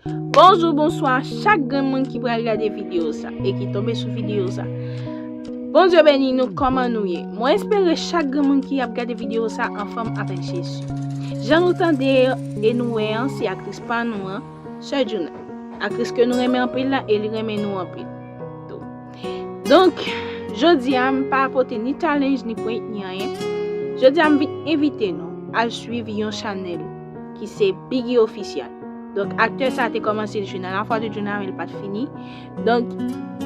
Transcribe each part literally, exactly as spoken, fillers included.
Bonjou, bonswa chak grenn moun ki pral gade videyo sa e ki tonbe sou videyo sa. Bondye beni nou, kòman nou ye? Mwen espere chak grenn moun ki ap gade videyo sa anfòm avèk Jezi. Jan nou tande e nou wè an, se aktris pa nou an, Sè Djouna. Aktris ke nou renmen anpil la e li renmen nou anpil tou. Donk, jodi a m pa pote ni challenge, ni prank, ni anyen. Jodi a m vin envite nou al swiv yon chanèl ki se Biggy Official. Donk, aktè sa te kòmanse jwenn a la fwa de Djouna, men li pa t fini. Donk,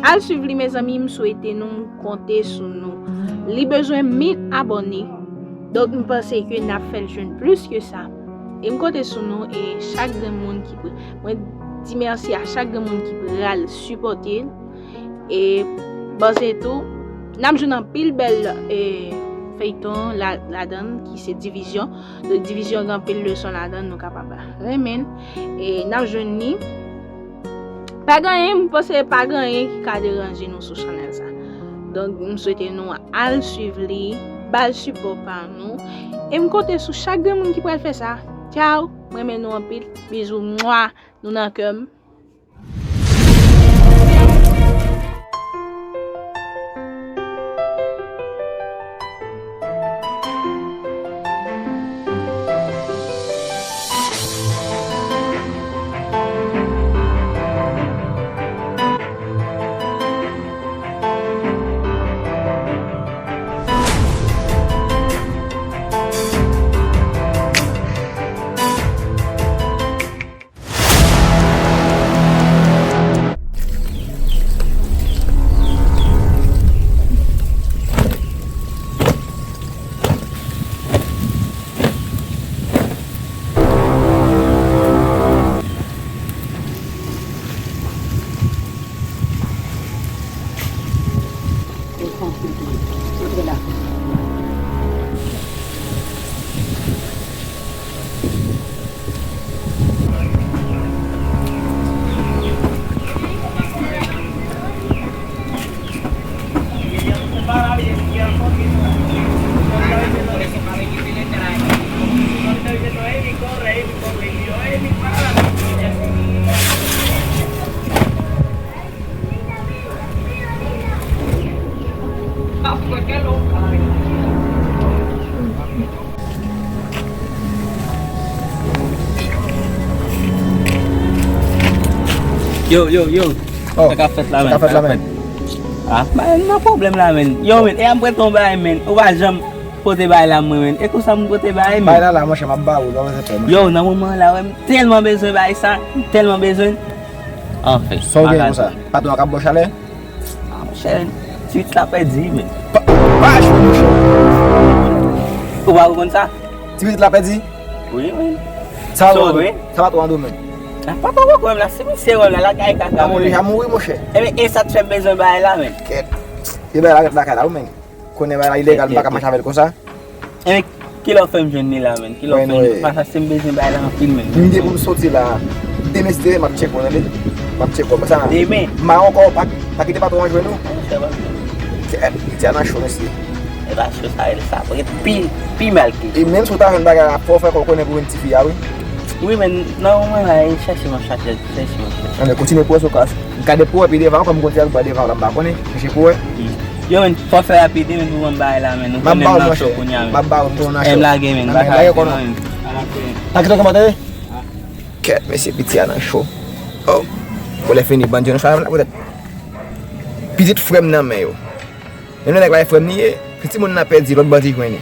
al swiv li, mezanmi, m swete nou, m konte sou nou. Li bezwen mil abòne. Donk, m panse ke n ap fè l jwenn plis ke sa. E m konte sou nou, e chak grenn moun ki pre-, mwen di mèsi a chak grenn moun ki pral sipòte l. E panse tou, n ap jwenn anpil bèl, e, feyton la, ladan l, ki se Divizyon. Donk, Divizyon gen anpil leson ladan l, nou kapab renmen l. E n ap jwenn li. Pa gen anyen, m panse pa gen anyen ki ka deranje nou sou chanèl sa. Donk, m swete nou al swiv li, ba l sipò pa nou. E m konte sou chak grenn moun ki pral fè sa. Tchaw, m renmen nou anpil. Bizou, mwa, nou nan kè m. Yo, yo, yo. Oh, sa k ap fèt la, sa k ap fèt la, men? Ah, men, nan pwoblèm la, men. Yo, men, e a m prete yon bagay, men. Ou pa janm pote bagay la, mwen, men. E konsa m pote bagay, men. Bagay la, la, monchè, m ap ba ou, non, men, se fè, monchè. Yo, nan moman la, wè, m tèlman bezwen bagay sa, m tèlman bezwen. Anfen, sa w gen konsa? Patwon an k ap ba w chalè? Ah, monchè, Twix la pèdi, men. Pa, pa jwe, monchè. Ou pa konn sa? Ti pitit la pèdi? Wi, men. Sa w konn? Sa pa twò an do, men. Ah, pa twò pwoblèm la, si misye wè m la, l ap gaye kaka. Nan, men li ja mouri, monchè. Ebyen, e sa t fè m bezwen bagay la, men. Kèt. E bagay la ret lakay la, wi, men. Konnen bagay la ilegal, m pa ka mache avè l konsa. Ebyen, kilè w fè m jwenn li la, men? Kilè w fè m jwenn li? Paske m bezwen bagay la anpil, men. M gen pou m soti la. Demen, si Dye vle, m ap tcheke w, tande? M ap tcheke w. Sa, demen. M a ankò, pa, pa kite patwon an jwenn ou. Kèt, piti a nan cho, mesye. E pa cho sa, e sa, pou pi, pi mal ke. E menm si w ta jwenn bagay la, fò w fè kò w konnen pou jwenn tifi a, wi. Wi, men, nan moman la, e chèche m ap chèche, chèche m ap chèche. Anben, kontinye pwogrese w ka. Gade pou w wè pi devan, kòm m konn ti al ba devan w la, m pa konnen. Chèche pou w wè. Yo, men, fò fè rapid, men, pou mwen bay la, men. Nou konnen m nan cho kounye a, men. M ap ba w, m tou nan cho. M lage, men, m pa ka rete non, men. Pa kite w kòmante. Kèt, mesye, piti a nan cho. Oh. Bon, lè fini, bandi yo nan cho la, poutèt pitit frè m nan men yo. Menm lè nèg la e frè m li ye, se timoun nan pèdi, lòt bandi jwenn li.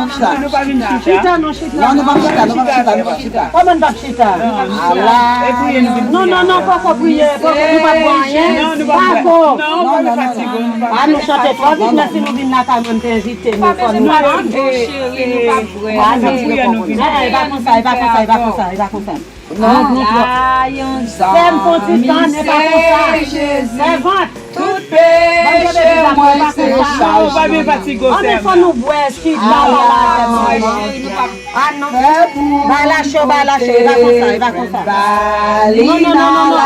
vin chita. Chita, non, chita. Non, nou p ap chita, nou p ap chita, nou p ap chita. Kòman n p ap chita? Ala. Non, non, non, poko priye, poko, nou p ap bwè anyen. Poko. Non, non, non, non. A, nou chante twò vit, men si nou vin lakay mwen, m te envite nou, fò nou. Non, non, non, cheri, nou p ap bwè. A, nou priye, nou vin. E pa konsa, e pa konsa, e pa konsa, e pa konsa. Ala yon sè m fon ti tann, e pa konsa. Sèvant. Tout peche mwen se chaj. Anben fò nou bwè, chita la. A non. Bay la cho, bay la cho, e pa konsa, e pa konsa. Non, non, non, non, non.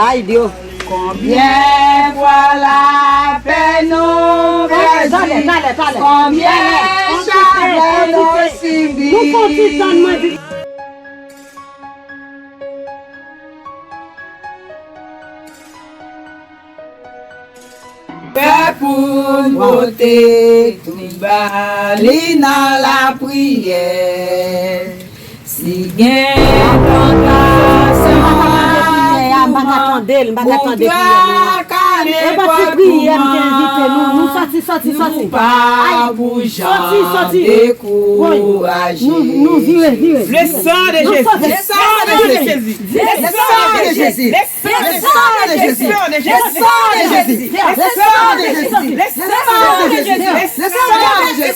Ay, Dye. Konbyen fwa lapè nou pèdi? Talè, talè, talè. Konbyen chagren nou sibi? Nou fon ti tann, mwen di. Fè pou n pote tout ba li nan lapriyè. Si gen tantasyon, m pa ka tande priyè a, m pa ka tande l, m pa ka tande priyè nou an. E pa ti priyè m te envite nou, nou sòti, sòti, sòti. Ay, sòti, sòti. Woy. Nou, nou vire, vire. Le sang de Jésus. Le sang de Jésus. Le sang de Jésus. Le sang de Jésus. Le sang de Jésus. Le sang de Jésus. Le sang de Jésus. Le sang de Jésus. Le sang de Jésus. Le sang de Jésus.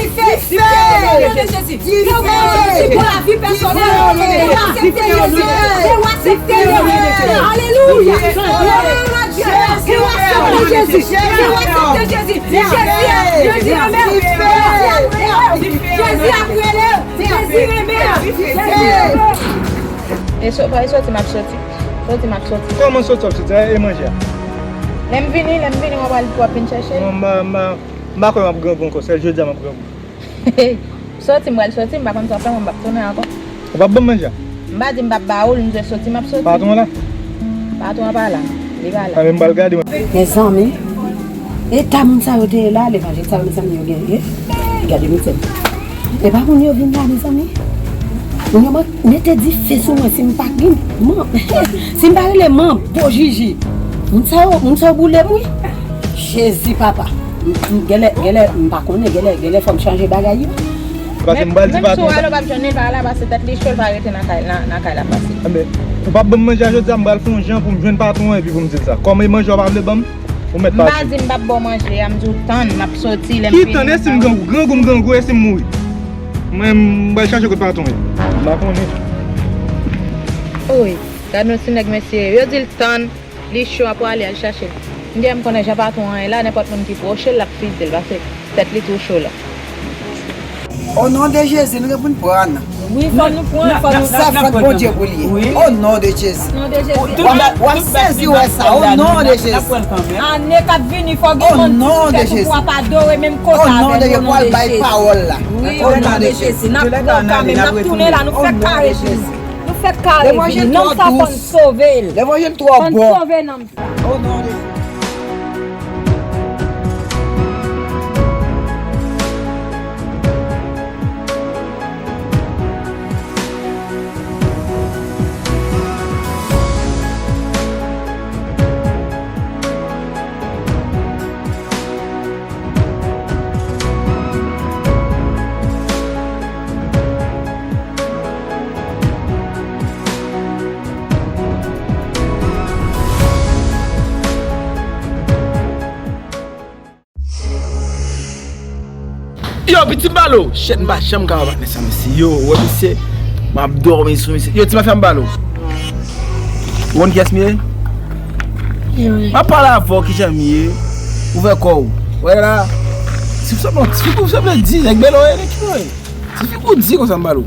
Dife! Dife! Dife! Dife! Pou lavi pèsonèl. Ou aksepte Jezi. Ou aksepte Jezi. Alelouya. Glwa a Dye. Ou aksepte Jezi. Ou aksepte Jezi. Jezi, Jezi renmen w. Jezi ap rele w. Jezi renmen w. Jezi renmen w. E so-, pa e soti m ap soti. Soti m ap soti. Kòman soti w ap soti? E manje a? Lè m vini, lè m vini, w ap al, w ap vin chèche l. Non, m pa, m pa, m pa kwè m ap grangou ankò. Sèl jodi a m ap grangou. Soti, m pral soti, m pa konn sa w ap fè, mwen m p ap tounen ankò. Ou p ap ban m manje a? M pa di m p ap ba ou l, m di w soti, m ap soti. Patwon an la? Patwon an pa la. Li pa la. A, men m pral gade, mwen. Mezanmi, eta moun sa yo te ye la, levanjil sa yo, mezanmi, yo gen, eh, gade mizè. E pa moun yo vin la, mezanmi. Moun yo man-, mete dife sou mwen si m pa gen, man, si m pa rele manbo Jiji. Moun sa yo, moun sa yo boule m, wi. Jezi, papa. M, m, genlè, genlè, m pa konnen, genlè, genlè fò m chanje bagay yo. Paske m pral di patwon sa. Menm si w ale, w p ap jwenn li, l pa la, paske tèt li cho, l pa rete nan kay, nan, nan kay la pase. Enben, ou p ap ban m manje a jodi a, m pral fè yon jan pou m jwenn patwon an epi pou m di l sa. Kòm e manje w pa vle ban m, ou mèt pati. M pa di m p ap ba w manje a, m di w tann, m ap soti, lè m vini. Ki tann, e si m grangou, grangou m grangou, e si m mouri? Mwen, m pral chache kot patwon ye. M pa konnen. Oy, gad yon ti nèg, mesye. Yo di l tann. Li cho, apre ale al chache l. M gen, m konnen jan patwon an ye la, nenpòt moun ki pwoche l, l ap fize l, paske tèt li tou cho la. O non de Jezi, nou gen pou n pran. Wi, fò nou pran, fò nou. Sa fòt Bondye pou l ye. O non de Jezi. W ap, w ap sezi wè sa, o non de Jezi. Ane k ap vini, fò gen moun ki fè pou w ap adore menm kote avè l, o non de Jezi. Wi, o non de Jezi. N ap pran kanmenm, n ap tounen la, nou fèk kare Jezi. Nou fèk kare Jezi. Nonm sa fò n sove l. Levanjil twò bon. Fò n sove nonm sa. O non de Jezi. Yo, Pitit Balo! Shit, m pa janm ka wè patnè sa, mesye. Yo, ou wè misye? M ap dòmi sou misye. Yo, ti mafya, m Balo. Ou konn kiyès m ye? M ap pale avè w, kijan m ye? Ouvè kò w. Wè la. Ti fi, ti fi, ti fi, di, nèg bèl, wè, nèg ki wè. Ti fi pou di konsa m pale w.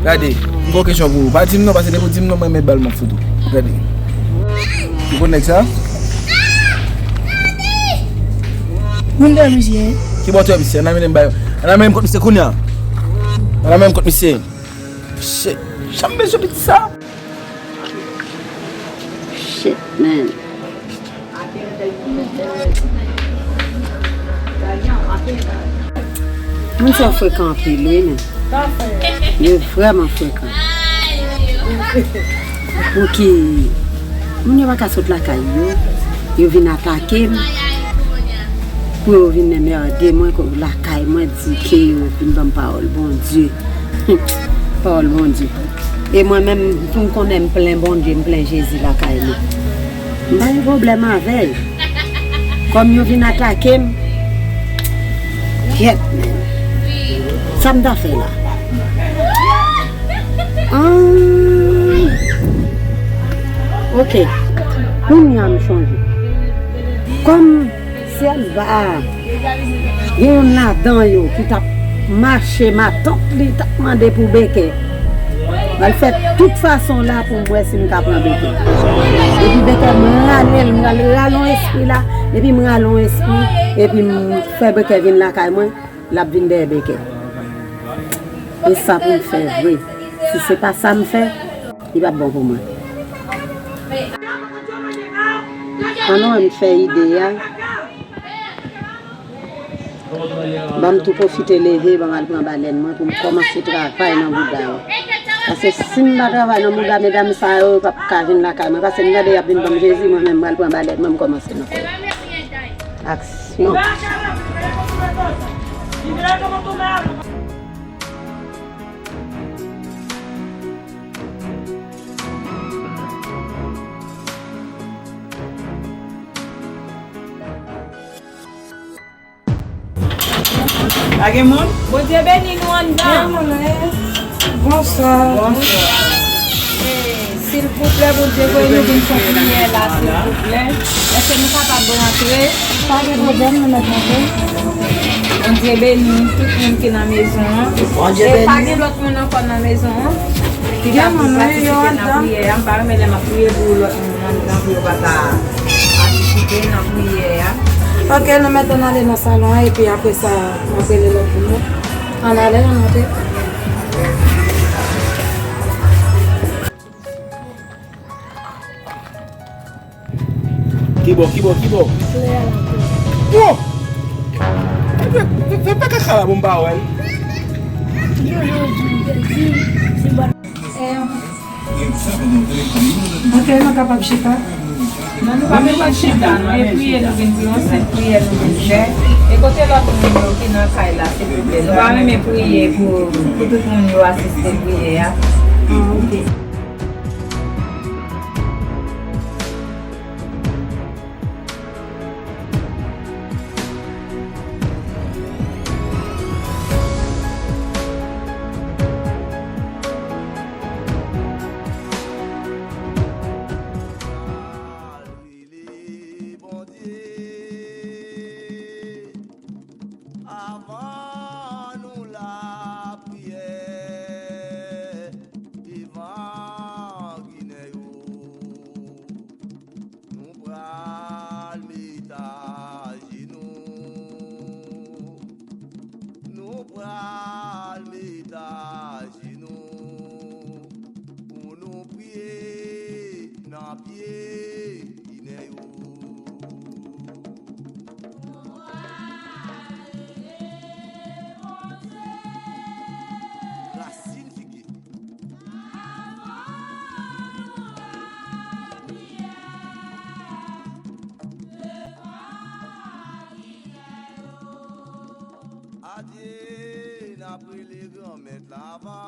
Gade, m gon kesyon pou ou. Pa di m non, paske depi w di m non, mwen menm bal m ap fout ou. Gade. Ou konn nèg sa? Moun dèyè misye. Ki bò w wè misye? Ann al mennen m bay. Ann al mennen m kot misye kounye a. Ann al mennen m kot misye. Shit. Jan m bezwen piti sa. Shit, man. Moun sa yo frekan anpil, wi, men. Yo vrèman frekan. Pouki moun yo pa ka sot lakay yo, yo vin atake m, pou yo vin anmède mwen, lakay mwen, di ke yo vin ban m pawòl Bondye. Pawòl Bondye. E mwen menm, pou m konnen m plen Bondye, m plen Jezi lakay mwen. M pa gen pwoblèm avè l. Kòm yo vin atake m, kyèt, men. Sa m ta fè la? Ah, ok. Kounye a m chonje. Kòm Sèlva, gen youn ladan yo ki t ap mache, matant li t ap mande pou Bekè. M pral fè tout fason la pou m wè si m ka pran Bekè. Epi Bekè, m rale l, m pral rale yon espri la, epi m rale yon espri, epi m fè Bekè vin lakay mwen, l ap vin dèyè Bekè. E sa pou m fè vre. Si se pa sa m fè, li p ap bon pou mwen. Ann wè m fè ide a. Ban m tou pwofite leve, ban m al pran balèn mwen pou m kòmanse travay nan bouda yo. Paske si m pa travay nan bouda medam sa yo, yo p ap ka vin lakay mwen. Paske m gade y ap vin ban m Jezi, mwen menm m pral pran balèt, mwen m kòmanse nan kò yo. Aksyon. Pa gen moun? Bondye beni nou anndan. Byen, mwen menm. Bonswa. Bonswa. Silvouplè, Bondye voye nou vin fè priyè la, silvouplè. Èske nou kapab rantre? Pa gen pwoblèm, nou mèt rantre. Bondye beni tout moun ki nan mezon an. Bondye beni. E pa gen lòt moun ankò nan mezon an ki ta pou patisipe nan priyè a. M pa renmen lè m ap priye pou lòt moun. Nan, nan pou yo pa ta patisipe nan priyè a. Ok, nou mèt ann ale nan salon an, epi apre sa, n ap rele lòt moun yo. Ann ale, ann monte. Kibò, kibò, kibò? Wo! Fè, fè, fè pa kaka la pou m pa wè l. Yo, yo, di, di, di, di, Ok, nou kapab chita. Non, nou pa bezwen chita, non. E priye, nou vin priye, yon senp priyè nou vin fè. E kote lòt moun yo ki nan kay la, silvouplè? Nou pa renmen priye pou, pou tout moun yo asiste priyè a. Ah, ok. Al rele Bondye avan nou lapriyè devan Ginen yo. Nou pral met ajenou. Nou pral met ajenou pou nou priye nan pye Ginen yo. Rasin figi. Adye, n ap rele Granmèt la avan.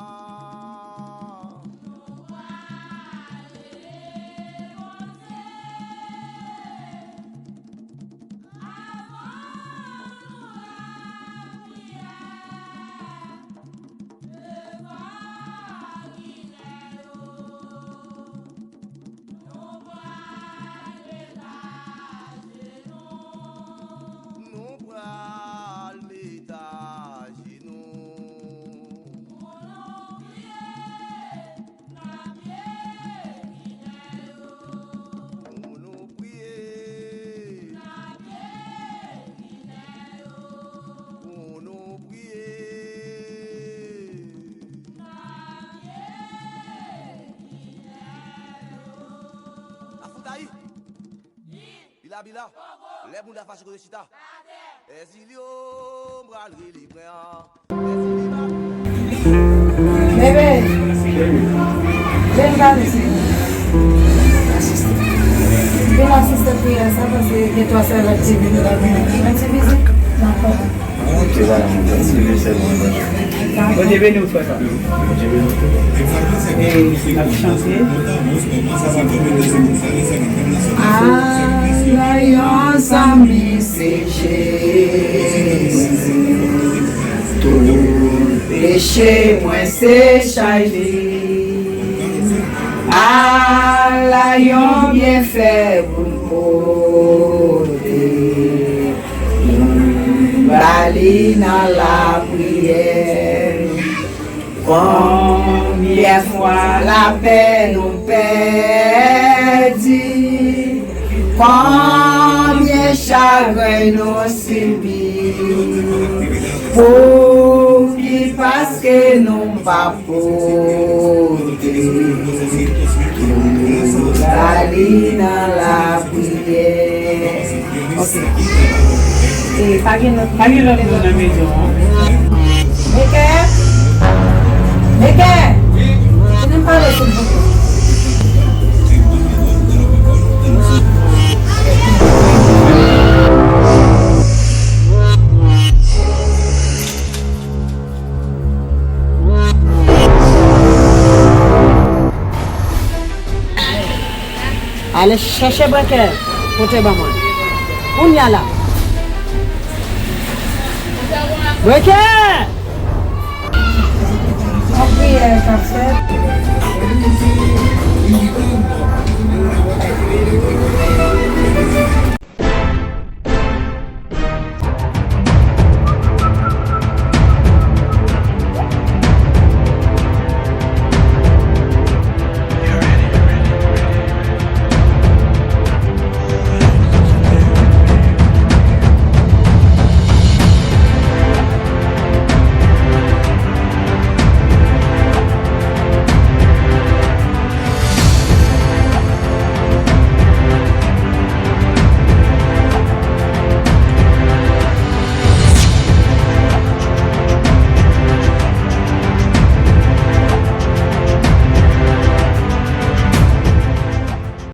Nou pral met ajenou. Pou nou priye. Pou nou priye. Afoutayi. Bila, bila. Lè moun ta fache kote chita. Èzilyo, m pral rele pwen an. Bebe, vin gade si. Vin asiste priyè sa, paske gen twa sèvant ki vini la. Yon ti vizit. Dakò. Ok, voilà, mwen ti vizit, se bon. Bondye beni w, frè pa m. Bondye beni w tou. E n ap chante. Ala yon zanmi se Jezi. Tout peche mwen se chay li. Ala yon byenfè pou m pote. Ba li nan lapriyè. Konbyen fwa lapè nou pèdi, konbyen chagren nou sibi, pouki paske nou pa pote tout sa li nan lapriyè. Ok. E pa gen lòt, pa gen lòt moun nan mezon an. Mekè! Mekè! Wi. Ale chèche brèkè, pote ban mwen. Kounye a la. Brèkè! Yon priyè k ap fèt.